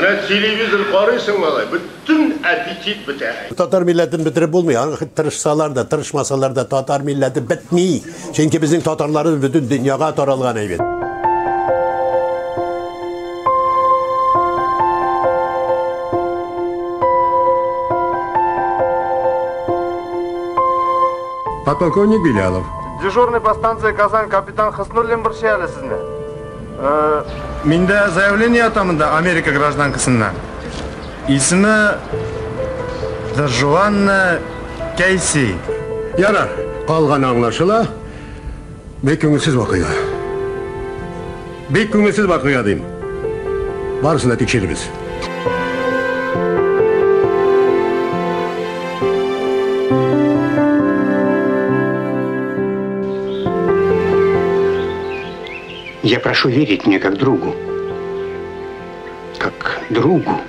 Менә телевизор карыйсың малай, бөтен аппетит бетә. Татар милләтен бетереп булмый. Аны тырышсалар да, тырышмасалар да татар милләте бетми. Чөнки безнең татарларыбыз бөтен дөньяга таралган әйбәт. Подполковник Белялов. Дежурный по станции Казань капитан Хыснуллин борчый әле сезне. Миндә заявление ята монда Америка гражданкасыннан. Исеме Джоанна Кейси. Ярар, калганы аңлашыла. Бик күңелсез вакыйга. Бик күңелсез вакыйга дим. Барысын да тикшерербез. Я прошу верить мне как другу. Как другу.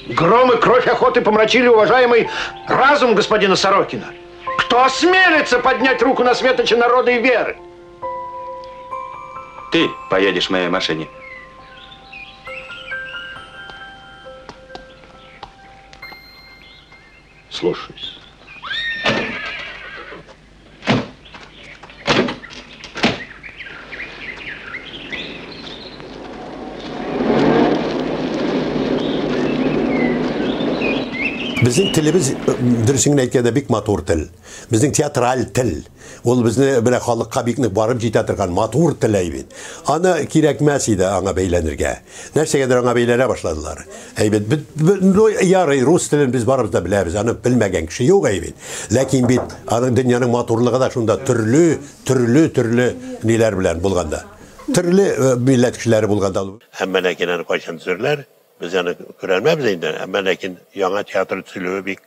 Гром и кровь охоты помрачили уважаемый разум господина Сорокина. Кто осмелится поднять руку на светочи народа и веры? Ты поедешь в моей машине. Слушаюсь. Безнең телебез, дөресен генә әйткәндә, бик матур тел. Безнең театраль тел. Ул безне менә халыкка бик нык барып җитә торган матур тел әйбит. Аны кирәкмәс иде аңа бәйләнергә. Нәрсәгәдер аңа бәйләнә башладылар. Әйбит. Ну, ярый, рус телен без барыбыз да беләбез. Аны белмәгән кеше юк әйбит. Ләкин бит аның дөньяның матурлыгы да шунда төрле, төрле, төрле ниләр белән булганда. Төрле милләт кешеләре булганда. Әмма ләкин аны кайчан төзерләр? Без аны күрәлмәбез инде, әмма ләкин яңа театр төзелүе бик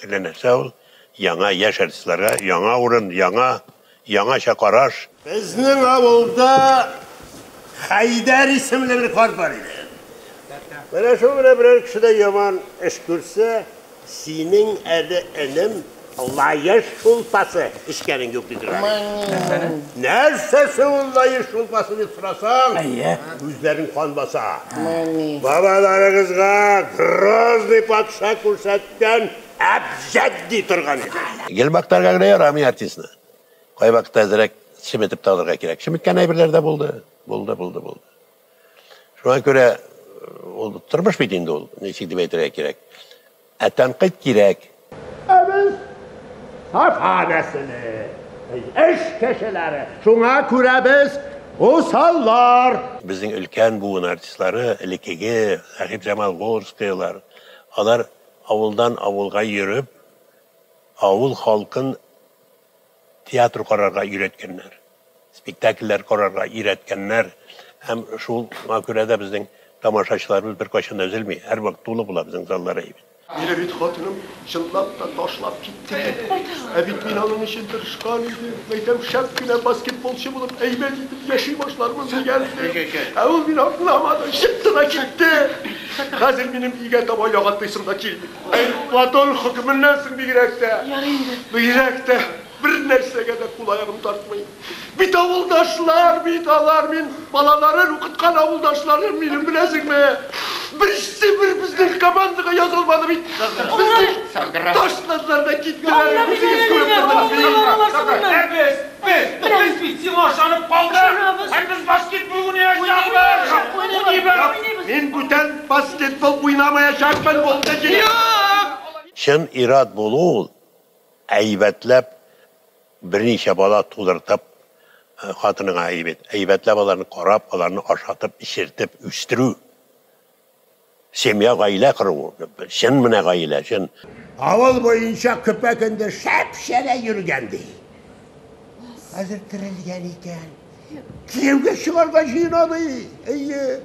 күңелле нәрсә ул. Яңа яшь артистларга яңа урын, яңа, яңача караш. Безнең авылда Хәйдәр исемле бер карт бар иде. Менә шул менә берәр кешедә яман эш күрсә, синең әле энем лаеш шулпасы эчкәнең юк ди торган. Нәрсәсе ул лаеш шулпасы дип сорасаң, күзләрен кан баса. Бабаларыгызга Грозный патша күрсәткән әбҗәд ди торган иде. Гел мактарга гына ярамый артистны. Кайвакытта әзрәк чеметеп тә алырга кирәк. Чеметкән әйберләр дә булды. Булды, булды, булды. Шуңа күрә ул тормыш бит инде ул, ничек дип әйтергә кирәк. Ә тәнкыйть кирәк. Ә без Сафа нәселе, эш кешеләре. Шуңа күрә без усаллар. Безнең өлкән буын артистлары, элеккеге Сәхибҗамал Горскийлар, алар авылдан авылга йөреп, авыл халкын театр карарга өйрәткәннәр, спектакльләр карарга өйрәткәннәр. Һәм шуңа күрә дә безнең тамашачыларыбыз беркайчан да өзелми, һәрвакыт тулы була безнең заллар әйбәт. Мине бит хатыным чынлап та ташлап китте. Ә бит мин аның өчен тырышкан идем. Әйтәм, шәп кенә баскетболчы булып, әйбәт итеп яши башлармын дигән идем. Ә ул мине аңламады, чыкты да китте. Хәзер минем өйгә таба ягатлыйсым да килми. Әй, Платон хөкеменнән соң бигрәк тә. Бигрәк тә бер нәрсәгә дә кул аягым тартмый. Бит авылдашлар, бит алар мин балаларын укыткан авылдашларым минем, беләсеңме? Берсе бер безнең командага язылмады бит. Безнең ташладылар да киттеләр. Үзегез күреп тордыгыз. Ә без, без, без бит сиңа ышанып калдык. Һәм без баскетбол уйнаячакбыз. Мин бүтән баскетбол уйнамаячакмын, булды җиде. Чын ир-ат булу ул әйбәтләп берничә бала тудыртып, хатыныңа әйбәт, әйбәтләп аларны карап, аларны ашатып, эчертеп, үстерү. Семья, гаилә кору, чын менә гаилә, чын. Авыл буенча көпә-көндез шәп-шәрә йөргән ди. Хәзер терелгән икән. Кияүгә чыгарга җыена ди. Әйе.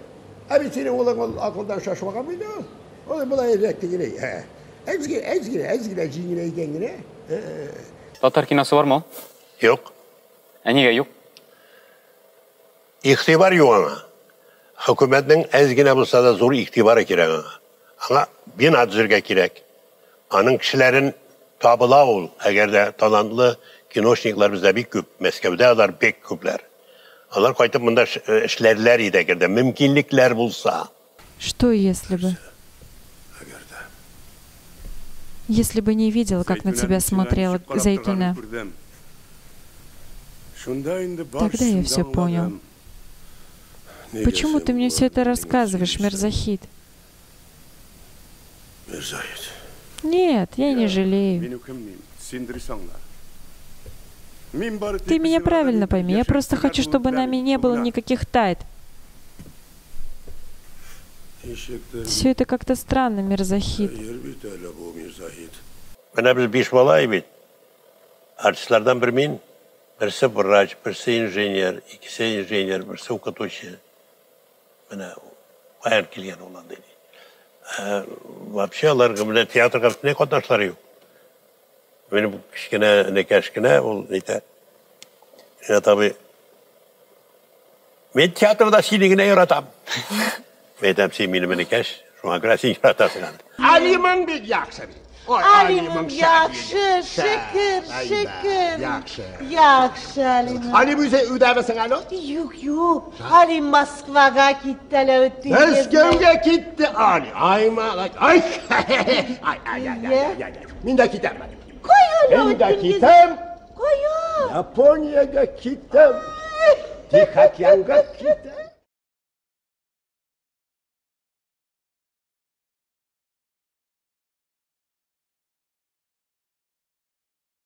Ә бит синең улың ул акылдан шашмаган бит ул. Ул болай әзрәк тегеләй. Әз генә, әз генә, әз генә җиңеләйгән генә. Татар киносы бармы ул? Юк. Ә нигә юк? Игътибар юк аңа. Хөкүмәтнең әз генә булса да зур игътибары кирәк аңа. Аңа бина төзергә кирәк. Аның кешеләрен табыла ул, әгәр дә талантлы Киношниклар бездә бик күп, Мәскәүдә алар бик күпләр. Алар кайтып монда эшләрләр иде, әгәр дә мөмкинлекләр булса. Что если бы? Если бы не видел, как на тебя смотрела Зайтуна. Тогда я все понял. Почему ты мне все это рассказываешь, Мирзахид? Нет, я не жалею. Ты меня правильно пойми, я просто хочу, чтобы нами не было никаких тайн. Все это как-то странно, Мирзахид. Менә без биш бала бит. Артистлардан бер мин, берсе врач, берсе инженер, икесе инженер, берсе укытучы. Менә каян килгән ул андый. Вообще алар менә театрга бөтенләй катнашлары юк. Минем кечкенә энекәш кенә ул әйтә. Ринат абый, мин театрда сине генә яратам. Мин әйтәм, син минем энекәш, шуңа күрә син яратасың аны. Алимың бик яхшы бит. Ой, Алимым яхшы, шөкер, шөкер. Яхшы. Яхшы, Алимым. Алим үзе өйдәмесең әле? Юк, юк. Алим Москвага китте әле үтте. Мәскәүгә китте Али. Ай, малай. Ай. Ай, ай, ай, ай, ай. Мин дә китәм. Кая әле Мин дә үттең? китәм. Кая? Япониягә китәм. Тихоокеанга китәм.